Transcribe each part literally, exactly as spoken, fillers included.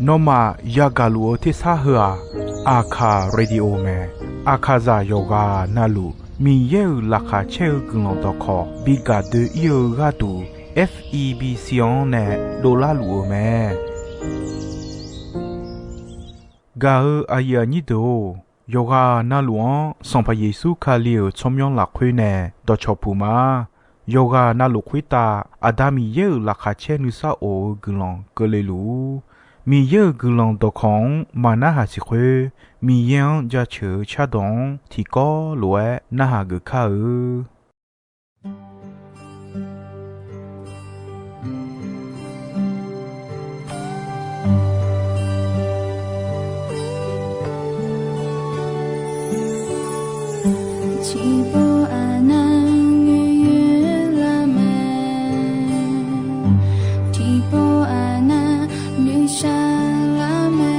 Nawmaf yagaq luf-eu tersar heu-aq, Aqkaq Radio mae. Aqkaqzaq yawqghaq navluf Miqyaer-euq laqkhaq caer-eu guiqlanq dawqkawq bi gaq doe-ir-eu gharduq, F E B C-anr nae dovlar luf-eu mae. Gaq-eu aqyuif aqnyir deuq-or, yawqghaq navluf-anr Sanqpaq Yeqsur Kali-euq tsawrmyanr lafkhoer nae dawqcawq puq ma. Yawqghaq navluf khoertav Aqda Miqyaer-euq laqkhaq caer nuisar of-eu guiqlanq keuvle luf-ur. Miqyaer-euq guiqlanq dawqkawq-anr maq narhaq siq khoer, Miqyaer-anr jaceuq-eu cardawq-anr tiqkawv lof-aer narhaq geuf kar-eu. Tiqpov aqnav ngaeqyaer lar mae. Tiqpov aqnav nuishar lar mae.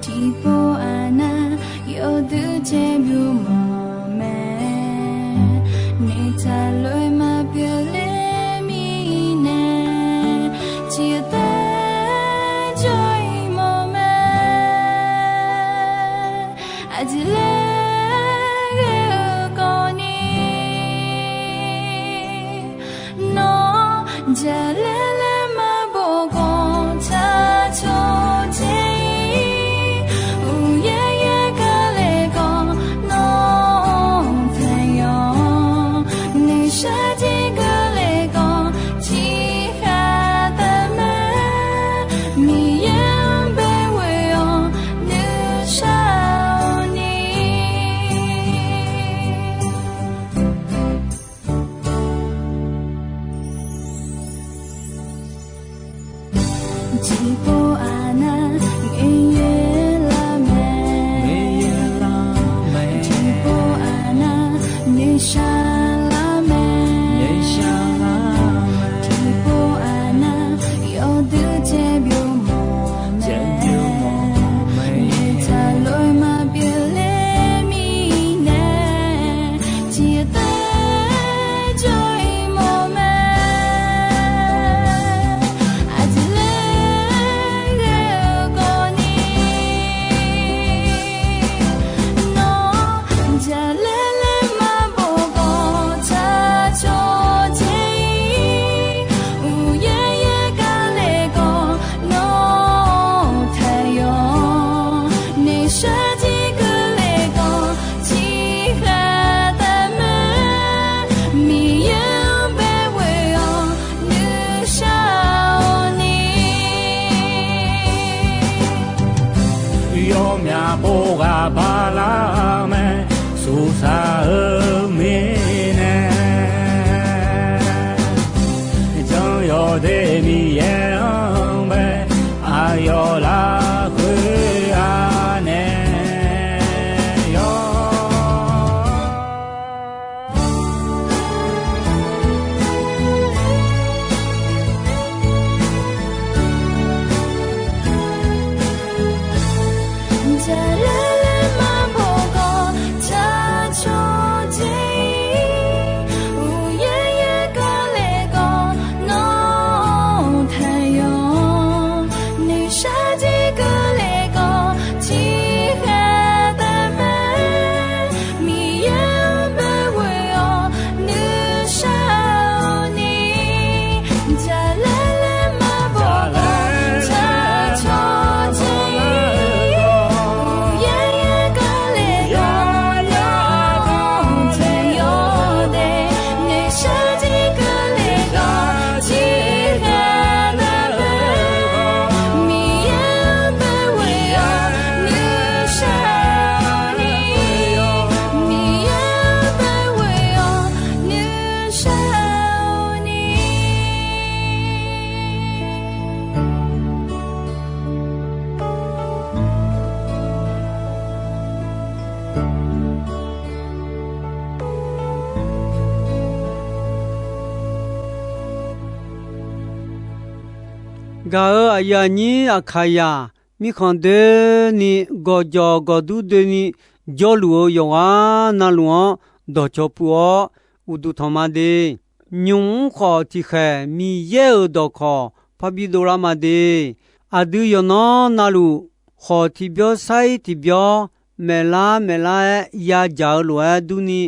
Tiqpov aqnav yawduq caer byov mawf mae. Noeqtaq lof-aer maqpyeuf ler mirnae, tiqtaer jawr-ir mawf mae. Aqjeq laer ghae-eu kawvni, nawr jaqlaer laer maqbof khawf, tsaq cawq dzae-ir. Uqyaer yaer gar le khawf, nawr taqyawf-awr, noeqshaq jir keuvle khawf, tiqkhaq taf mae. Miqyaer-anr baeqghoe-awr nuishar-awr ni. Tiqpov aqnav ngaeqyaer lar mae. Tiqpov aqnav noeqshaq lar mae. Tiqpov aqnav yawduq caer byov mawf mae. Noeqtaq lof-aer maqpyeuf ler mirnae, tiqtaer jawr-ir mawf mae. Aqjeq laer ghae-eu kawvni, nawr jaqlaer laer maqbof khawf, tsaq cawq dzae-ir. Uqyaer yaer gar le khawf, nawr taqyawf-awr, noeqshaq jir keuvle khawf, tiqkhaq taf mae. Miqyaer-anr baeqghoe-awr nuishar-awr ni. Yawmyaq pov ghaq bar lar mae, suqsaq-eu mirnae. Jan yawdaef Miqyaer-anr bae, aqyawf lafkhoer-a nae yawr. Jaqlaer laer maqbof khawf, tsaq cawq dzae-ir. Uqyaer yaer gar le khawf, nawr taqyawf-awr, noeqshaq jir keuvle khawf, tiqkhaq taf mae. Miqyaer-anr baeqghoe-awr nuishar-awr ni. Jaqlaer laer maqbof khawf, tsaq cawq dzae-ir. Uqyaer yaer gar le khawf, nawr taqyawf-awr, noeqshaq jir keuvle khawf, tiqkhaq taf mae. Miqyaer-anr baeqghoe-awr nuishar-awr ni. Miqyaer-anr baeqghoe-awr nuishar-awr ni. Gaq-euq aqyuif aqnyir Aqkaqzaq mirkhanq doeni, gawqjawq gawqdur doeni jawrluf-eu yawqghaq navluf-anr dawqcawq puq-awr uqduq tanq ma de. nymq-mr khawf tiqkhaeq Miqyaer-euq dawqkawq parbi dovlar ma de. Aqdui yawqnan navluf khawf tiqbyawr sair tiqbyawr, maeqlar maeqlar-aer yadzaq-eu lof-aer durni,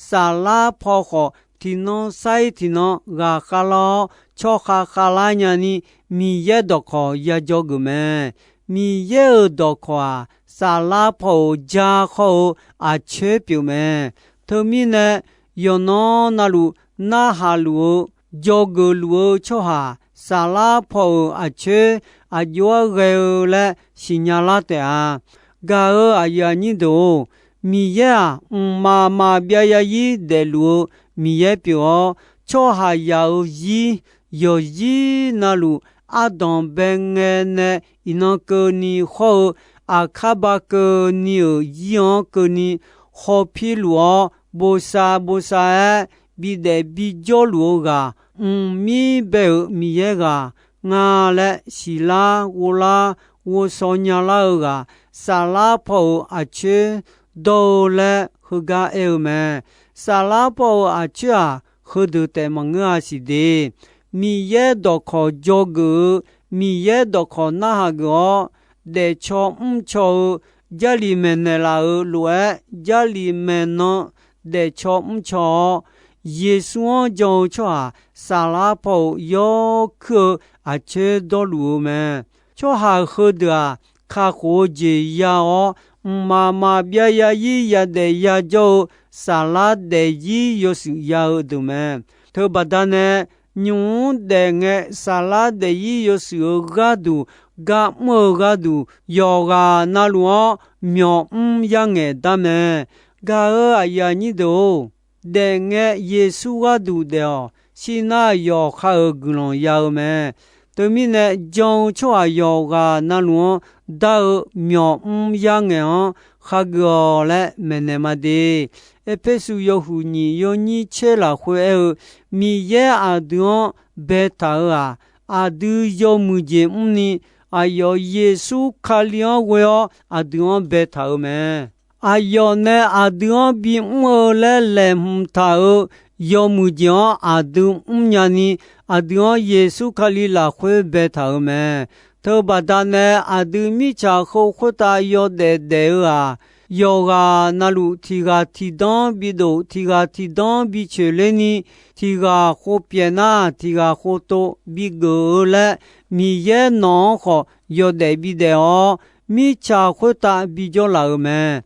saflar paw khawf tiqnan sair tiqnan ghaqkhav lar-awr, tsawrkhav khavlar nyani Miqyaer dawqkawq ya dzawgeuf mae. Miqyaer-euq dawqkawq-aq, saflar paw-euq ja khawr-eu aqcoer pyeuf mae. Teumirnae, yawqnan navluf narhaq luf-eu, dzawgeuf luf-eu tsawrhaq, saflar paw-euq aqcoer aqjox-aer ghae-eu laer siqnya lar taef-a. Gaq-euq aqyuif aqnyir deuq-or, Miqyaer-aq, mqmaq maqbyav zarzir daefluf-eu Miqyaer pyeuf-awr, tsawrhaqzaq-euq zir yawqzir navluf ardanq bae ngae nae iqnan keuvni hawr-eu, aqkar ba keuvni-euq zir-anr keuvni hawpir luf-awr, bosav bosav-aer bidaef bijawr luf-eu ghaq, mqmir bae-euq Miqyaer ghaq nga laer siqlar ghovlar ghovshaw nyalar-eu ghaq, saflar paw-euq aqcoer dawr-eu laer heugar aer-eu mae. Saflar paw-euq aqcoer-aq, heudeuq taef maqngeur-a siq de. Miqyaer dawqkawq dzawgeuf-eu, Miqyaer dawqkawq narhaq geuf-awr, daefcaw mrcaw-eu, Jarlif maeqnaeq laf-euq lof-aer, Jarlif maeqnan daefcaw mrcaw-awr, Yeqsur-anr jan-eu tsawrhaq saflar paw-euq yawkuir-eu aqcoer dawrluf-eu mae. Tsawrhaq heudeuq-aq, kakhof-eu jeq ya-awr, mqmaq maqbyav zarzir yadaef yajawr-eu saflar daefzir yawshuif ya-eu deuq mae. Teubaqda nae, nymq-mr daef ngae saflar daefzir yawshuif-eu gharduq, gar mr-eu gharduq, yawqghaq navluf-anr myawq mr yarngaeq dar mae. Gaq-euq aqyuif aqnyir deuq-or, daef ngae Yeqsur gharduq daef-awq. Shirnar yawqha-euq guiqlanq ya-eu mae. Teumirnae, jan-eu tsawrhaq yawqghaq navluf-anr dar-eu myawq mr yarngaeq-anr khageuf-awq laer maeqnaeq ma de. Erpersu yawhuiq nyiq yawnyir tser lafkhoer aer-eu, Miqyaer aqdui-anr baetaq-euq-aq, aqdui yawmuiq jeq mrni, aqyawf Yeqsur Kali-anr ghoe-awr aqdui-anr baetaq-euq mae. Aqyawf nae aqdui-anr bimr-eu laer laeqhmq taq-euq yawmuiq jeq-anr aqdui mrnya ni, aqdui-anr Yeqsur Kali lafkhoer baetaq-euq mae. Teubaqda nae aqdui mirtsaq heu khoertav yawdaef daef-eu-aq, yawqghaq navluf tiq ghaq tiq danr bidof, tiq ghaq tiq danr bicoeq ler ni, tiq ghaq khov pyaeq nar, tiq ghaq khov tov bigeuf-eu laer, Miqyaer nawq-anr khawf yawdaef bidaef-awr, mirtsaq khoertav bijawr laf-euq mae.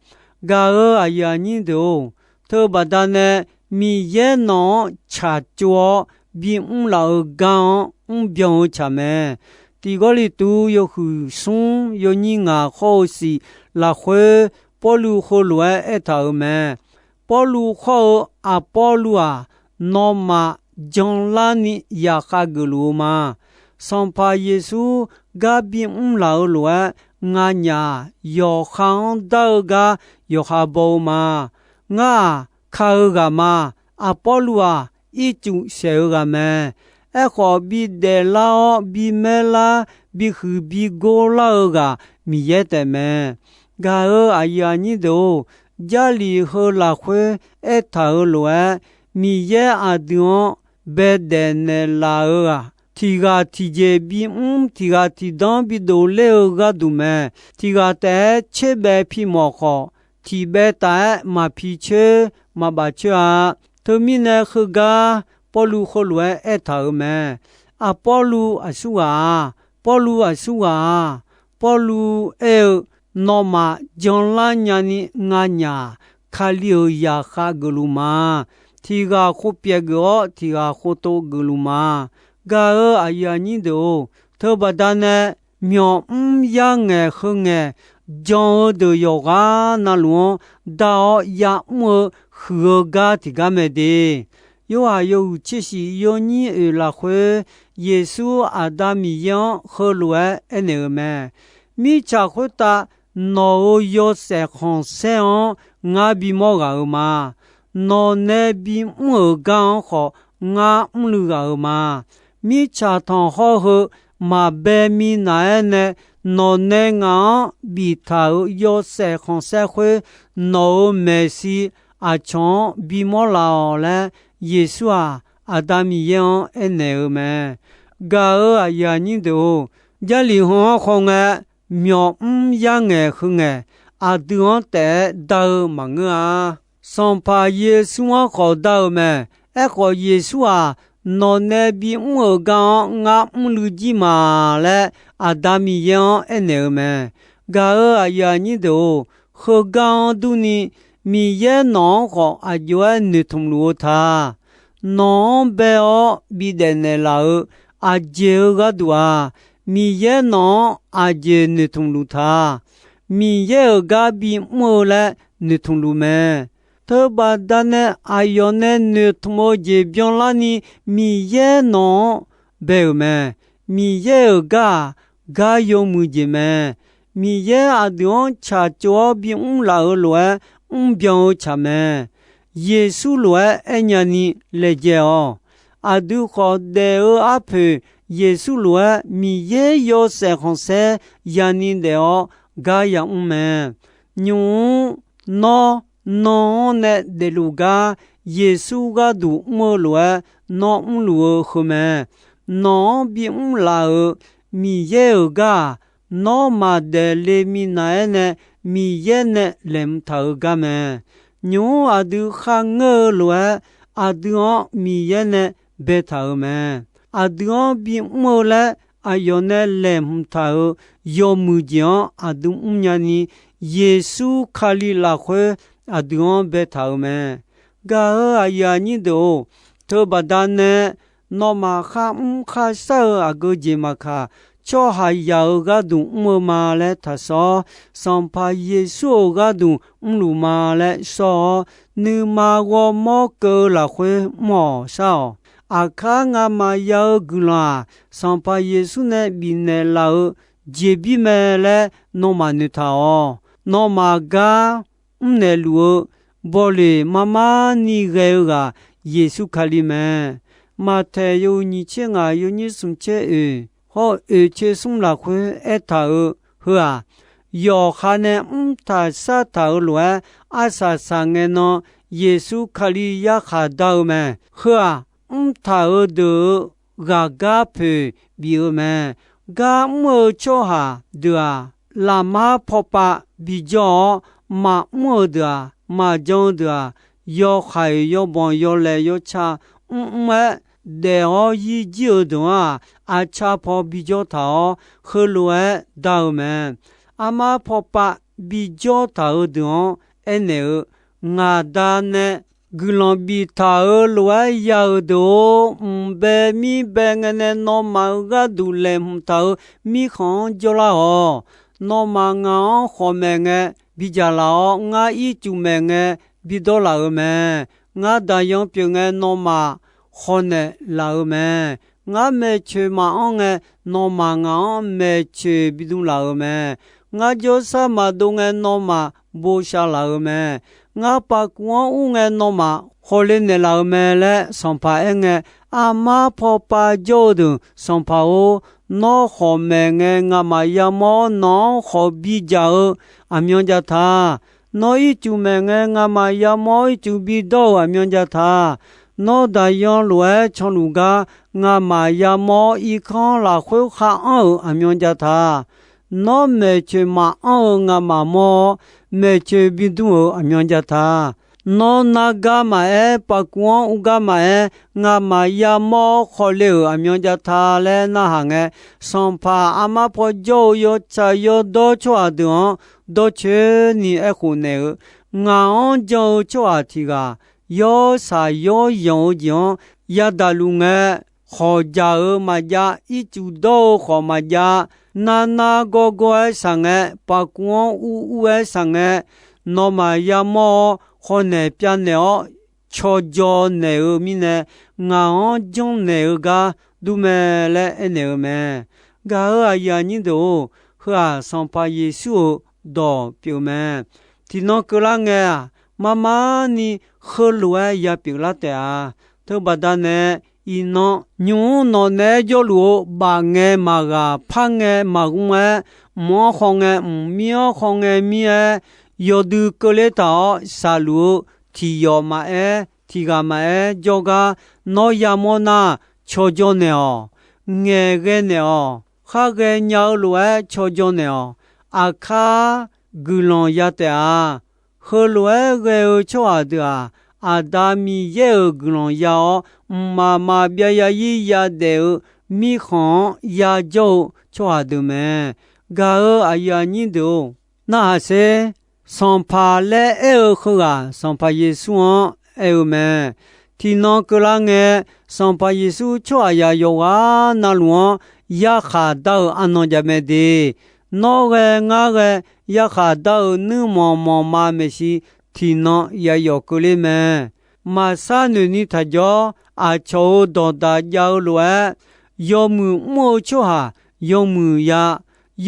Gaq-euq aqyuif aqnyir deuq-or, teubaqda nae Miqyaer nawq-anr tsaqtsov-awr bimr laf-eu gar-anr mrbyan-eu tsaq mae. Tiq Gawrliqtu yawhuiq smr yawnyir ngaq khawr-eu siq lafkhoer, Pawrluv heulof-aer aertaq-euq mae. Pawrluv khawr-eu Aqpawrluv-aq, nawmaf janlarni yaqkhav geufluf-eu ma. Sanqpaq Yeqsur gar bimr laf-eu lof-aer, nganyaf-aq, yawqha-anr dar-eu gar yawqha baw-eu ma. Ngar-aq, ka-eu ghaq ma. Aqpawrluv-aq, ircuf saeq-eu ghaq mae. Aerkhawf, bidaef lar-awr bimaer lar, bihuiq bigor lar-eu ghaq Miqyaer taef mae. Gaq-euq aqyuif aqnyir deuq-or, Jarlif heu lafkhoer aertaq-euq lof-aer, Miqyaer aqdui-anr baedaef naeqlaf-eu-aq, tiq ghaq tiqjeq bimr, tiq ghaq tiqdanr bidof ler-eu gharduq mae. Tiq ghaq taef-aer coer baef pi mawf khawf, tiq baef taf-aer maq pi coer maq baf coer-a. Teumirnae heugar Pawrluv heulof-aer aertaq-euq mae. Aqpawrluv aqsurghaq-aq, Pawrluv aqsurghaq-aq, Pawrluv aer-eu, nawmaf janlar nyani nganyaf, Kali-euq zaqkhav geufluf ma. Tiq ghaq khov pyaeq geuf-awr, tiq ghaq khov tov geufluf ma. Gaq-euq aqyuif aqnyir deuq-or, teubaqda nae myawq mr yar ngaeq heu ngaeq, jan-eu deuq yawqghaq navluf-anr dar-awr ya'mr-eu huiq-eu gar tiqgar mae de. Yorhaq yawhuiq tser shif yawnyir oeq lafkhoer, Yeqsur Aqda Miqyaer-anr heulof-aer aernaeq-euq mae. Mirtsaq khoertav nawq-euq yawshaef khanqsaer-anr ngar bimawr ghaq-euq ma. Nawq nae bimr-euq gar-anr khawf, ngar mrluiv ghaq-euq ma. Mirtsaq tanqkhawr heu maqbae minav-aer nae, nawq nae ngaq-anr biftaq-euq yawshaef khanqsaer khoer, nawq-euq maeqshi aqcawq-anr bimawr laf-awq laer, Yeqsur-aq, Aqda Miqyaer-anr aernaeq-eu mae. Gaq-euq aqyuif aqnyir deuq-or, Jarlif heu-anr khawngae, myawq mr yar ngaeq heu ngaeq, aqdui-anr taef-aer dar-eu maqngeur-a. Sanqpaq Yeqsur-anr khawf dar-eu mae. Aerkhawf, Yeqsur-aq, nawq nae bimr-euq gar-anr ngar mrluiv jir ma laer, Aqda Miqyaer-anr aernaeq-eu mae. Gaq-euq aqyuif aqnyir deuq-or, heugar-anr durni, Miqyaer nawq-anr khawf aqjox-aer noeqtmq luf-eu ta. Nawq-anr bae-awr bidaef naeqlaf-eu aqjeq-eu gharduq-aq, Miqyaer nawq-anr aqjeq noeqtmq luf ta. Miqyaer-euq gar bimr-eu laer noeqtmq luf mae. Teubaqda nae aqyawf nae noeqtmq-eu jeq byanlarni Miqyaer nawq-anr bae-euq mae. Miqyaer-euq gar-aq, gar yawmuiq jeq mae. Miqyaer aqdui-anr tsaqtsov-awr bimr laf-eu lof-aer mrbyan-eu tsaq mae. Yeqsur lof-aer aernya ni laejae-awq. Aqdui khawf daef-eu arpoeq Yeqsur lof-aer Miqyaer yawshaef khanqsaer yani daef-awr gar yamr mae. Nymq-mr nawr nan-anr nae daefluf gar Yeqsur gharduq mr-eu lof-aer nawr mrluf-eu heu mae. Nawq-anr bimr laf-euq Miqyaer-euq gar-aq, nawr maqdaef le minav-aer nae Miqyaer nae laeqhmq taq-eu gar mae. Nymq-mr aqdui kharngeur-eu lof-aer, aqdui-anr Miqyaer nae baetaq-euq mae. Aqdui-anr bimr-eu laer aqyawf nae laeqhmq taq-euq yawmuiq jeq-anr aqdui mrnya ni, Yeqsur Kali lafkhoer aqdui-anr baetaq-euq mae. Gaq-euq aqyuif aqnyir deuq-or, teubaqda nae nawmaf kharmr kharshar-eu aqgeu jeq maqkaq, tsawrhaqzaq-euq gharduq mr-eu ma laer taqshawr-awr, Sanqpaq Yeqsur-euq gharduq mrluf ma laer shawr-awr, nuima ghawrmawr keuv-eu lafkhoer mr-awq shar-awq. Aqkar ngamaf ya-eu guiqlanq-aq, Sanqpaq Yeqsur nae bifnaeq laf-eu jeqbir mae laer nawmaf noeqtaq-awq. Nawmaf gar mrnaeq luf-eu bawleq marmar ni ghae-eu ghaq Yeqsur Kali mae. Maqtaeq yawhuiq nyiq tser ngaq yawnyir smq tser oeq hawr-eu oeq tser smr lafkhoer aertaq-euq heu-aq, yawqha nae mrtaq shartaq-euq lof-aer arsaq saqngae nan Yeqsur Kali yarkhaq dar-eu mae. Heu-aq, mrtaq-euq deuq-euq ghaqgar poeq bif-eu mae. Gar mr-eu tsawrhaq deuq-aq, lafmar pawpav bijawr-awr, maqmr-eu deuq-aq, maqjan-eu deuq-aq, yawhaiq yawbanq yawlaeq yawca mrmr-aer daef-awr yirjir-eu deuq-anr-aq, aqcar paw bijawr taq-awr, heulof-aer dar-eu mae. Armar pawpav bijawr taq-euq deuq-anr aernaeq-eu, Ngaq Da nae guiqlanq biftaq-euq lof-aer ya-euq deuq-or, mq bae mir bae ngae nae nawmaf-euq gharduq laeqhmq taq-euq mirkhanq-anr jawrlar-awq. Nawmaf ngaq-anr khawqmaeq ngae bidzaq laf-awr, ngar ircuf maeq ngae bidawr laf-euq mae. Ngar daqyan pyeuf ngae nawmaf khawqnaeq laf-euq mae. Ngar maeqtsoeq maqanr ngae, nawmaf ngaq-anr maeqtsoeq bidm laf-euq mae. Ngar jawrsar maqdov ngae, nawmaf bosav laf-euq mae. Ngar pavkuv-anr ur ngae, nawmaf khawqle naeqlaf-euq mae laer Sanqpaq aer ngae, armar pawpav jawr-eu deuq, Sanqpaq-or, nawr khawqmaeq ngae ngamaf yamawr-awr, nawq-anr khawq bidzaq-eu aqmyan jav ta. Nawr ircuf maeq ngae ngamaf yamawr-awr ircuf bidawr-euq aqmyan jav ta. Nawr daqyan lof-aer canluf gar ngamaf yamawr-awr irkanr lafkhoer khar anr-euq aqmyan jav ta. Nawr maeqtsoeq maqanr-eu ngamaf mawr-awr, maeqtsoeq bidm-euq aqmyan jav ta. Nawr nargar maqaer, pavkuv-anr urgar maqaer, ngamaf yamawr-awr khawqle-euq aqmyan jav ta laer narhaq ngae, Sanqpaq armar paw jawr-eu yawtsaq yawdawr tsawrhaq deuq-anr dawrcoeni aerkhof naeq-eu, ngaq-anr jan-eu tsawrhaq tiq ghaq yawr saq yawr yanq-eu jeq-anr yadaq luf ngae, khawq jaq-euq maqjav, ircuf dawr-eu khawf maqjav, narnar gawrgawr-aer saq ngae, pavkuv-anr ur ur-aer saq ngae, nawmaf yamawr-awr khawqnaeq pyavnaeq-awr cawjaw naeq-eu mirnae, ngaq-anr janrnaeq-eu gar dur mae laer aernaeq-eu mae. Gaq-euq aqyuif aqnyir deuq-or, heu-aq Sanqpaq Yeqsur-euq dawq pyeuf mae. Tiqnan keuvlar ngae-aq, marmarni heulof-aer yapyeuf lar taef-a. Teubaqda nae, iqnan nymq-mr nawq naeq-aer jawrluf-eu baf ngae maqghaq, par ngae maqghmr-aer, mq-anr khaw ngae mq, mir-anr khaw ngae mir-aer, yawdui keuvler taq-awr shaqluf-eu tiq yawf maqaer, tiq ghaq maqaer jawrgar nawr yamawr nar, cawjawr naeq-awq. Ngaeqghae naeq-awq. Kharghae nya-eu lof-aer cawjawr naeq-awq. Aqkar guiqlanq ya taef-a. Heulof-aer ghae-eu tsawrhaq deuq-aq, Aqda Miqyaer-euq guiqlanq ya-awr, mqmaq maqbyav yarzir yadaef-eu mirkhanq-anr yajawr-eu tsawrhaq deuq mae. Gaq-euq aqyuif aqnyir deuq-or, narhaq sher. Sanqpaq laer aer-eu heughaq Sanqpaq Yeqsur-anr aer-eu mae. Tiqnan keuvlar ngae, Sanqpaq Yeqsur tsawrhaqzaq yawqghaq navluf-anr yarkhaq dar-eu arnan jav mae de. Nawr ghae ngar ghae yarkhaq dar-eu nuirmanq manqma maeqshi tiqnan yayawf keuvler mae. Maqsar noeqni taqjawr, aqcawq-euq dawqdaq jav-eu lof-aer, yawmuiq mr-eu tsawrhaq yawmuiq ya,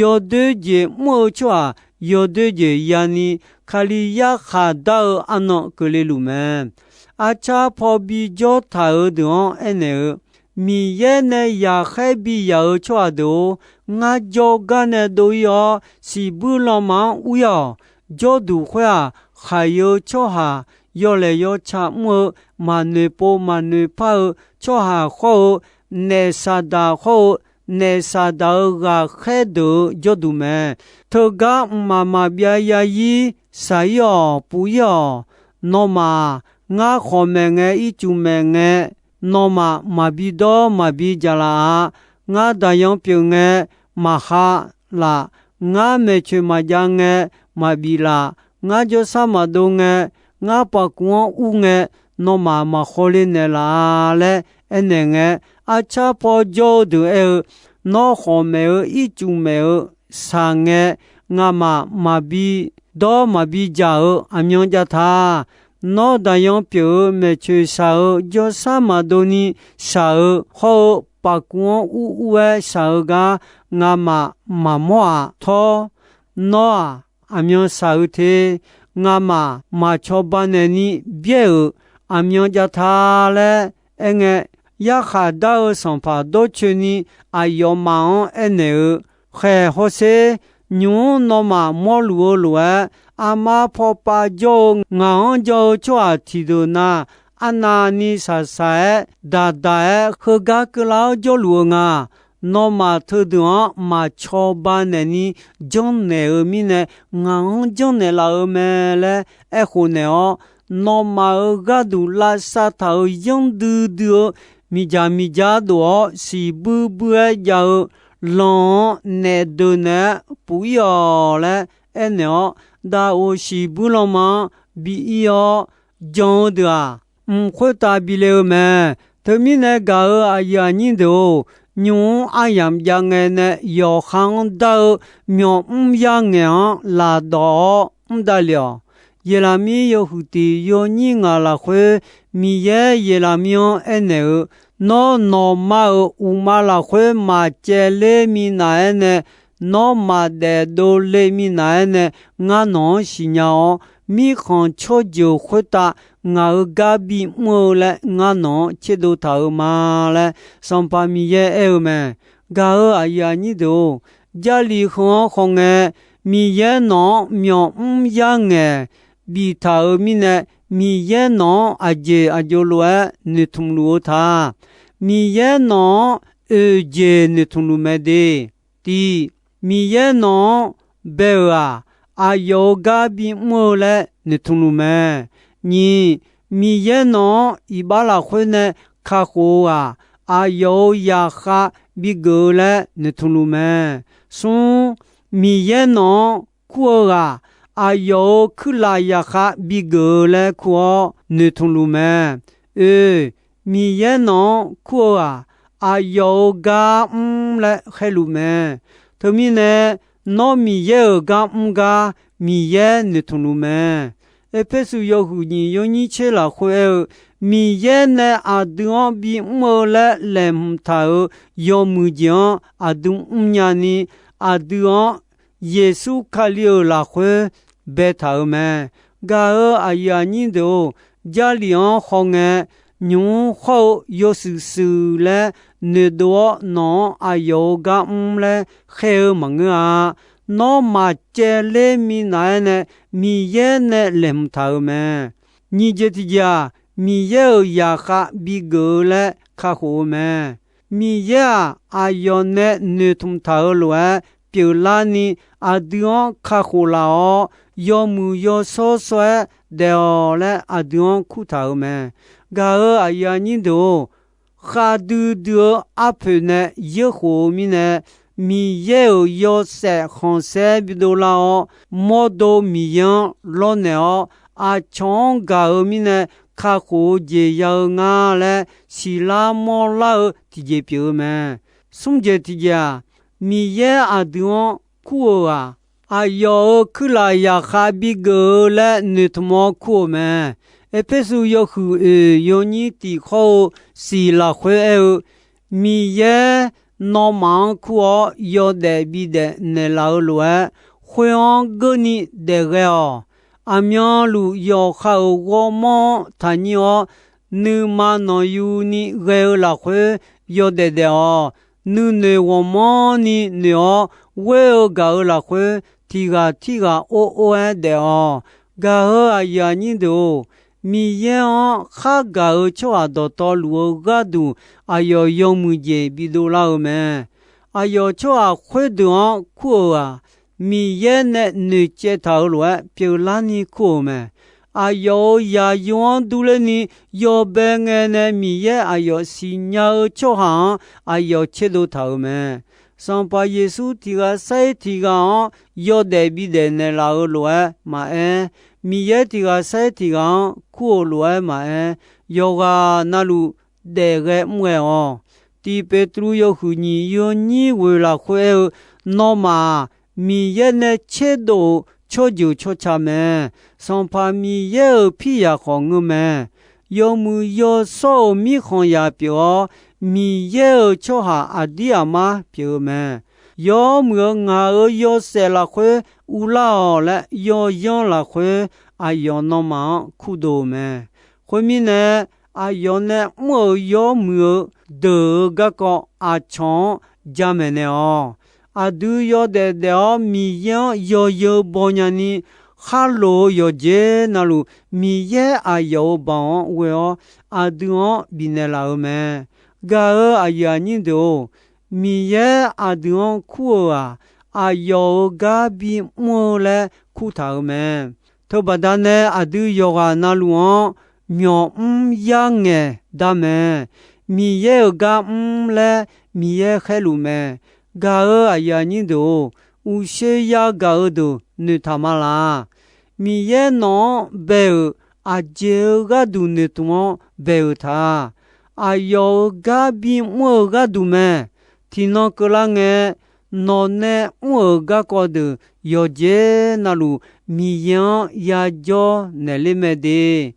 yawdoer jeq mr-eu tsawrhaq yawdoer jeq yani, Kali yarkhaq dar-eu arnan keuvle luf mae. Arcar paw bijawr taq-euq deuq-anr aernaeq-eu, Miqyaer nae yaqkhaer biyaq-eu tsawrhaq deuq-or, ngar jawrgar nae dov-ir-awr, siqbuir lanma-anr ur-ir-awq. Jawrduq khoer-aq, khaq-eu tsawrhaq, yawlaeq yawtsaq mr-eu, maqnoeq pov maqnoeq par-eu tsawrhaq khawr-eu, naef saqdaq khawr-eu, naef saqdaq-euq ghaqkhaer deuq-eu jawrduq mae. Teugar mqmaq maqbyav yarzir shaq-ir-awq, puf-ir-awq. Nawmaf, ngar khawq maeq ngae, ircuf maeq ngae, nawmaf maqbi dawr maqbi jaq laf-a. Ngar daqyan pyeuf ngae, maqha laf. Ngar maeqcoeq maqjav ngae, maqbif laf. Ngar jawrsar maqdov ngae, ngar paqkuv-anr ur ngae, nawmaf maqkhawle naeqlaf-a laer aernaeq ngae, arcar paw jawr-eu deuq aer-eu, Nawr khawq maeq-eu ircuf maeq-eu shaq ngae, ngamaf maqbi dawr maqbi jaq-eu aqmyan jav ta. Nawr daqyan pyeuf-eu maeqcoeq shaq-eu jawrsar maqdov ni shaq-eu hawr-eu paqkuv-anr ur ur-aer shaq-eu gar ngamaf maqmawr-aq tawr. Nawr-aq, aqmyan shaq-eu te. Ngamaf maqcawba naeqni byaer-euq aqmyan jav ta laer aerngae, yarkhaq dar-eu sanqpaq dawrcoeni aqyawfmaf-anr aernaeq-eu, Khaeq hawsher. Nymq-mr nawmaf mawrluf-eu lof-aer, armar pawpav jawr-eu ngaq-anr jan-eu tsawrhaq tiqdeuq na, arnavni shaqshaq-aer daqdaq-aer heugar keuvlar-awr jawrluf-eu nga. Nawmaf teudeuq-anr maqcawba naeqni janrnaeq-eu mirnae, ngaq-anr janrnaeq laf-eu mae laer aerkhof naeq-awr, nawmaf-euq gharduq lavsav taq-euq yanr duidui-eu miqdzaq miqdzaq dof-awr siqbuir buir-aer jav-eu lan-anr naef deuq naeq-aer puf-ir-awq laer aernaeq-awr, daqoq siqbuir lanma-anr bi-ir-awr, jan-eu deuq-aq, mq khoertav bi le-eu mae. Teumirnae gaq-euq aqyuif aqnyir deuq-or, nymq-mr aryamq jav ngae nae yawqha-anr dar-eu myawq mr yar ngaeq-anr lafdawq-awr mr davlef-awq. Yeqlaqmir yawhuiq tiq yawnyir ngaq lafkhoer, Miqyaer Yeqlaqmir-anr aernaeq-eu, Nawr, nawqma-euq uqma lafkhoer maqcaevler minav-aer nae, nawr maqdaef dovle minav-aer nae, ngar nawq-anr siqnya-awr, mirkhanq tsawrjeuq khoertav ngaq-euq gar bimr-eu laer ngar nawq-anr tserdov taq-euq ma laer, Sanqpaq Miqyaer aer-eu mae. Gaq-euq aqyuif aqnyir deuq-or, Jarlif heu-anr hawngae, Miqyaer nawq-anr myawq mr yar ngaeq biftaq-euq mirnae, Miqyaer nawq-anr aqjeq aqjov lof-aer noeqtmq luf-eu ta. Miqyaer nawq-anr oeq jeq noeqtmq luf mae de. Tiq, Miqyaer nawq-anr bae-euq-aq, aqyawf-euq gar bimr-eu laer noeqtmq luf mae. Nyiq, Miqyaer nawq-anr iqbax lafkhoer nae kakhof-eu-aq, aqyawf-euq zaqkhav bigeuf-eu laer noeqtmq luf mae. Smr, Miqyaer nawq-anr kur-eu ghaq, aqyawf-euq kuirlaf zaqkhav bigeuf-eu laer kur-awr noeqtmq luf mae. Oe, Miqyaer nawq-anr kur-eu ghaq, aqyawf-euq gar mr laer khaerluf mae. Teumirnae, nawr Miqyaer-euq gar mr gar Miqyaer noeqtmq luf mae. Erpersu yawhuiq nyiq yawnyir tser lafkhoer aer-eu, Miqyaer nae aqdui-anr bimr-eu laer laeqhmq taq-euq yawmuiq jeq-anr aqdui mrnya ni, aqdui-anr Yeqsur Kali-euq lafkhoer baetaq-euq mae. Gaq-euq aqyuif aqnyir deuq-or, Jarlif-anr hawngae, nymq-mr hawr-eu yawshuif shuif laer noeqdov-awr, nawq-anr aqyawf-euq gar mr laer khaer-eu maqngeur-a. Nawr maqcaevler minav-aer nae Miqyaer nae laeqhmq taq-euq mae. Nyiq jeq tiqjeq-aq, Miqyaer-euq zaqkhav bigeuf-eu laer kakhof-eu mae. Miqyaer-aq, aqyawf nae noeqtmq taq-euq lof-aer pyeuflarni, aqdui-anr kakhof laf-awr, yawmuiq yawshawr shawr-aer daef-awq laer aqdui-anr kurtaq-euq mae. Gaq-euq aqyuif aqnyir deuq-or, khavdui dui-eu arpoeq nae yeurkhof-eu mirnae, Miqyaer-euq yawshaef khanqsaer bidov lar-awr, mawrdo Miqyaer-anr lawrnaeq-awr, aqcawq-anr gaq-eu mirnae kakhof-eu jeq ya-eu nga laer siqlar mawrlar-eu tiqjeq pyeuf-eu mae. Smr jeq tiqjeq-aq, Miqyaer aqdui-anr kur-euq-aq, aqyawf-euq kuirlaf zaqkhav bigeuf-eu laer noeqtmq-awr kur-euq mae. Erpersu yawhuiq oeq yawnyir tiq hawr-eu siq lafkhoer aer-eu, Miqyaer nawmaf-anr kur-awr yawdaef bidaef naeqlaf-eu lof-aer, khoer-anr geurni daefghae-awq. Aqmyanluf yawqha-euq ghawrmawr-anr taqnyir-awr, nuima nanqyuni ghae-eu lafkhoer yawdaef daef-awq. Nuinoeq ghawqmanrni noeq-awr ghoer-eu gaq-euq lafkhoer, tiq ghaq tirghaq or or-aer daef-awq. Gaq-euq aqyuif aqnyir deuq-or, Miqyaer-anr khargaq-eu tsawrhaq dawqtawvluf-eu gharduq aqyawf yawmuiq jeq bidov lar-eu mae. Aqyawf tsawrhaq khoerdeuq-anr kur-euq-aq, Miqyaer nae noeqcaev taq-euq lof-aer pyeuflarni kur-euq mae. Aqyawf-euq zaqyo-anr durlerni yawbae ngae nae Miqyaer aqyawf siqnya-eu tsawrhaq-anr aqyawf tserdov taq-euq mae. Sanqpaq Yeqsur tiq ghaq sar-ir tiq ghaq-anr yawdaef bidaef naeqlaf-euq lof-aer maqaer, Miqyaer tiq ghaq sar-ir tiq ghaq-anr kur-euq lof-aer maqaer, yawqghaq navluf daefghae mr ghae-awq. Tiq Peqtruv yawhuiq nyiq yawnyir ghoeq lafkhoer aer-eu, Nawmaf-aq, Miqyaer nae tserdov-euq tsawrjeuq tsawrca mae. Sanqpaq Miqyaer-euq piryaq khawf ngeur mae. Yawmuiq yawshawr-euq mirkhanqzaq pyeuf-awr, Miqyaer-euq tsawrhaq aqdir aqmar pyeuf-eu mae. Yawmuiq-eu ngaq-euq yawshaef lafkhoer uvlar-awq laer yawzanr lafkhoer aqyawf nawmaf-anr kurdov-eu mae. Khoermirnae, aqyawf nae mr-euq yawmuiq-eu deuq-euq garkawv aqcawq-anr jamaeq naeq-awq. Aqdui yawdaef daef-awr Miqyaer-anr yawzeu baw nyani, khar loq-eu yawqjeq navluf Miqyaer aqyawf-euq baoq-anr ghoe-awr, aqdui-anr bifnaeq laf-euq mae. Gaq-euq aqyuif aqnyir deuq-or, Miqyaer aqdui-anr kur-euq-aq, aqyawf-euq gar bimr-eu laer kurtaq-euq mae. Teubaqda nae aqdui yawqghaq navluf-anr myawqmr yar ngaeq dar mae. Miqyaer-euq gar mr laer Miqyaer khaerluf mae. Gaq-euq aqyuif aqnyir deuq-or, uqshoe yagaq-eu deuq noeqtaq ma laq. Miqyaer nawq-anr bae-euq aqjeq-eu gharduq noeqtmq-anr bae-euq ta. Aqyawf-euq gar bimr-eu gharduq mae. Tiqnan keuvlar ngae, nawq nae mr-euq garkawv deuq yawqjeq navluf Miqyaer-anr yajawr naeqler mae de.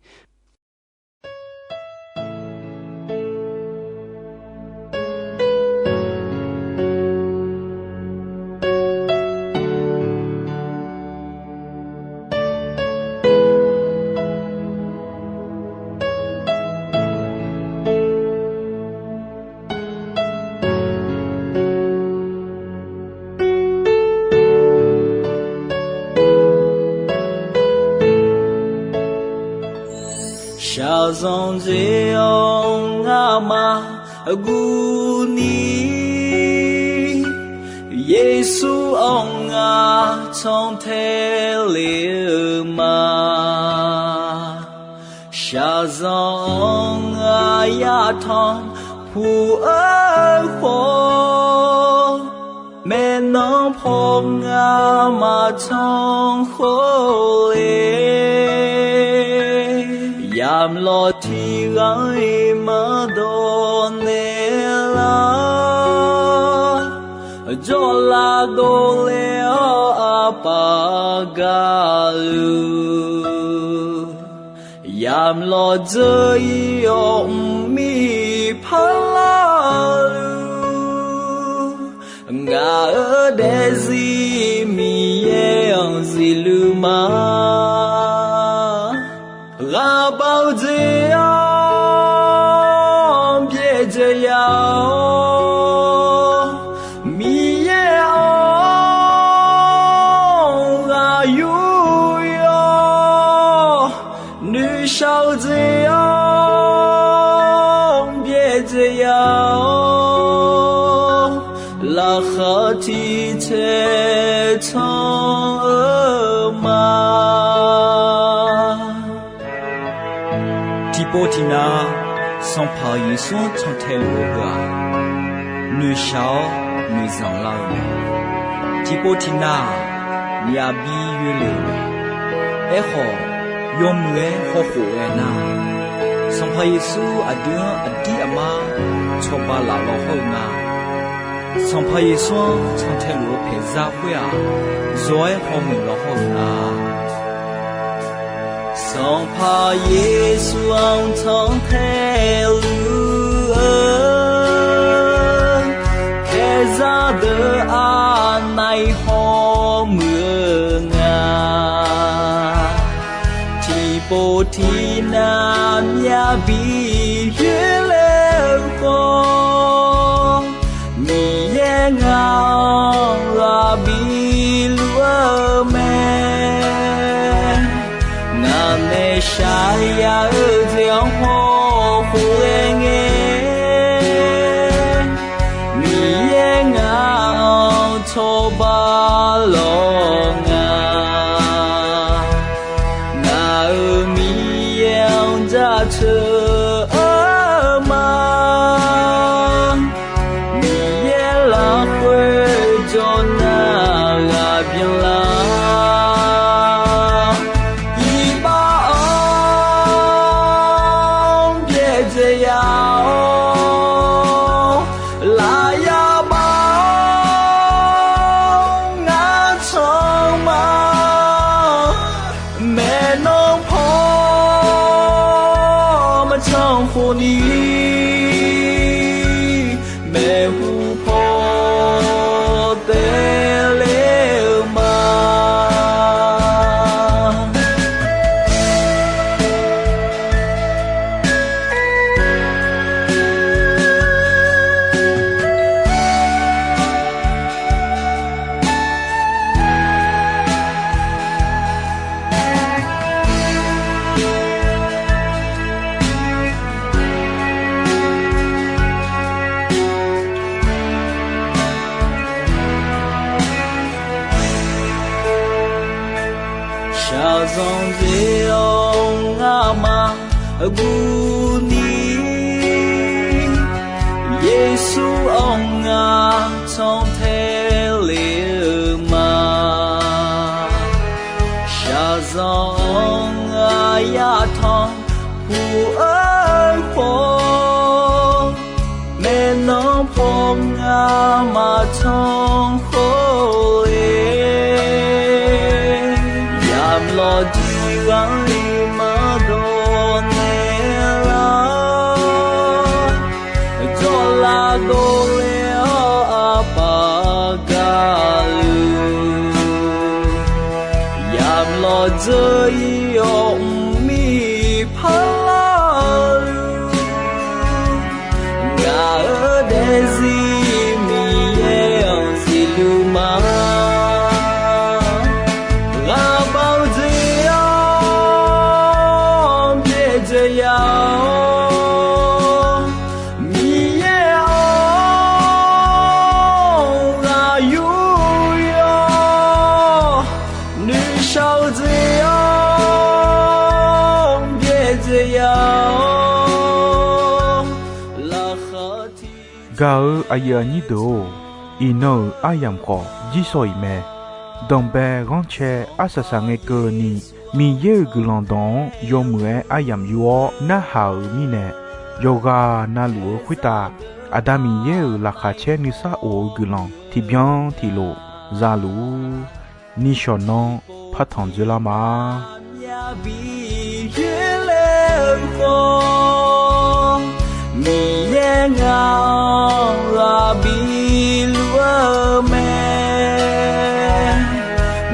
Shaqzanq jeq-awr ngamaf guvni, Yeqsur-anr ngar cantae le-eu ma. Shaqzanq-anr ngar yatanq puq-eu khawf, maeqnan paw ngar maqcanr khawf le. Yamq lawq tiq ghaq-iq maqdawq naeq lar, jawrlav dovle-awr aqpaf gaqluf. Yamq lawq dzeur-ir-awr mqmir parlar-eu, ngaq-euq daefzir Miqyaer-anr zifluf ma. Ghaq bav-eu jeq-anr byaerdzae ya-awr, Miqyaer-anr ghaq yur-awr, noeqshaq-eu jeq-anr Laqkhaq tiq tsaev canr-eu ma. Tiqpov tiqnav, Sanqpaq Yeqsur-anr cantae luf-eu heu-aq, noeqshaq-awr noeqzanq lar-eu mae. Tiqpov tiqnav-aq, myavbi yoelef-euq mae. Aerkhawf, yawmuiq-aer hawkhof ghae nar, Sanqpaq Yeqsur aqdui-anr aqdir aqmar cawba laf law hawr-eu nga. Sanqpaq Yeqsur-anr cantae luf-eu paeqzar khoer-aq, zawq-aer hawmuiq law hawr-eu nga. Sanqpaq Yeqsur-anr cantae luf-eu paeqzar deuq aqnav-iq hawmuiq-eu nga. Tiqpov tiqnav myavbi yoerler-eu khawf, Miqyaer ngaq-anr ghaq biluf-eu mae. Ngaq nae shaqyaq-eu jeq-anr hawkhof ghae ngae, Miqyaer ngaq-anr cawba lawq nga. Ngaq-euq Miqyaer-anr jaceuq-eu ma. Miqyaer lafkhoer jawr nar ghaq byanlar, iqbax-anr byaerdzae ya-awr, lafyaq baf-awr ngar canr ma. Maeqnan paw maqcanr khofni, maeqhu paw taev ler-eu ma. Shaqzanq jeq-awr ngamaf guvni, Yeqsur-anr ngar cantae le-eu ma. Shaqzanq-anr ngar yatanq puq-eu khawf, maeqnan paw ngamaf canr khawf-e. Yamq lawqjir ghaq-iq maqdawq naeq lar, jawrlav dovle-awr aqpaf gaqluf, yamq lawqdzeur-ir-awr mqmir parlar-eu, ngaq-euq daefzir Miqyaer-anr siqluf ma. Ghaqbaq-eu jeq-anr byaerdzae ya-awr, Miqyaer-anr ghaq yur yawr, noeqshaq-eu jeq-anr byaerdzae ya-awr, laqkhaq tiq Gaq-euq aqyuif aqnyir deuq-or, iqnan-euq aryamq khawf jirsawq iq mae. Danqbae ghanrcae arsaq saq ngae keuvni, Miqyaer-euq guiqlanq dawq-anr yawmuiq-aer aryamq yur-awr narhaq-euq mirnae, yawqghaq navluf-eu khoertav Aqda Miqyaer-euq laqkhaq caer nuisar of-eu guiqlanq tiqbyan tiqlof za luf-ur. Nishawq nanr partanq dzoerlar ma. Miqyaer ngaq-anr ghaq biluf-eu mae.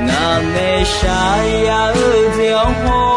Ngaq nae shaqyaq-eu jeq-anr haw